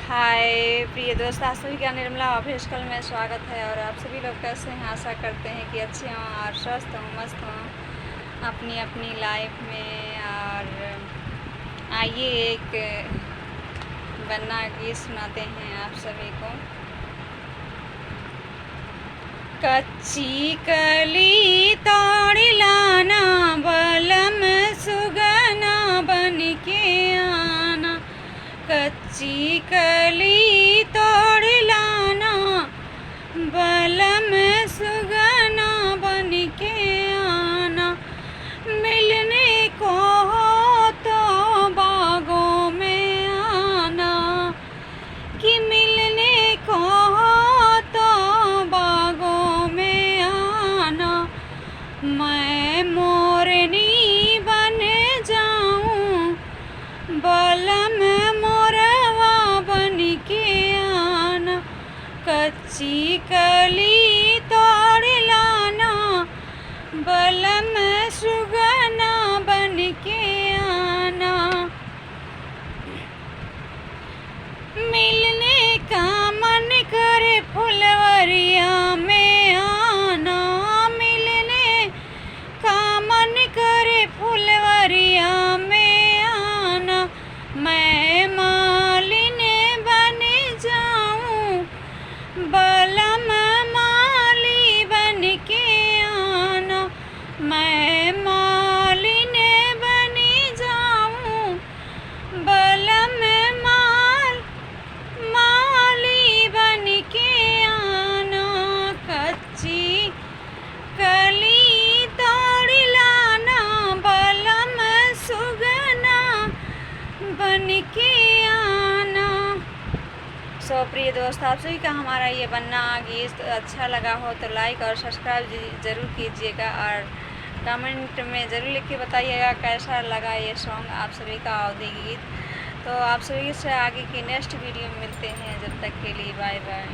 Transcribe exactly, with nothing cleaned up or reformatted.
हाय प्रिय दोस्त, आप सभी का निर्मला ऑफिशियल में स्वागत है। और आप सभी लोग कैसे हैं? आशा करते हैं कि अच्छे हों और स्वस्थ हों, मस्त हों अपनी अपनी लाइफ में। और आइए, एक बन्ना गीत सुनाते हैं आप सभी को। कच्ची कली तोड़ लाना, बलम सुगना बन के आना। कच्ची कली तोड़ लाना, बलम सुगना बन के आना। मिलने को हो तो बागों में आना, कि मिलने को हो तो बागों में आना। मैं मोरनी बन जाऊं, बलम मोरवा बन के आना। कच्ची कली तोड़ लाना, बलम सुगना बन के आना। मिलने का मन करे फुलवरिया में आना, मिलने का मन करे फुलवरिया में आना। मैं मालिन बन जाऊं, बलम माली बन के आना। मैं मालिन बन जाऊं, बलम माल, माली बन के आना। कच्ची कली तोड़ लाना, बलम सुगना बन के आना। सो प्रिय दोस्त, आप सभी का हमारा ये बन्ना गीत अच्छा लगा हो तो लाइक और सब्सक्राइब जी-, जरूर कीजिएगा और कमेंट में जरूर लिख के बताइएगा कैसा लगा ये सॉन्ग आप सभी का अवधी गीत। तो आप सभी से आगे की नेक्स्ट वीडियो में मिलते हैं, जब तक के लिए बाय बाय।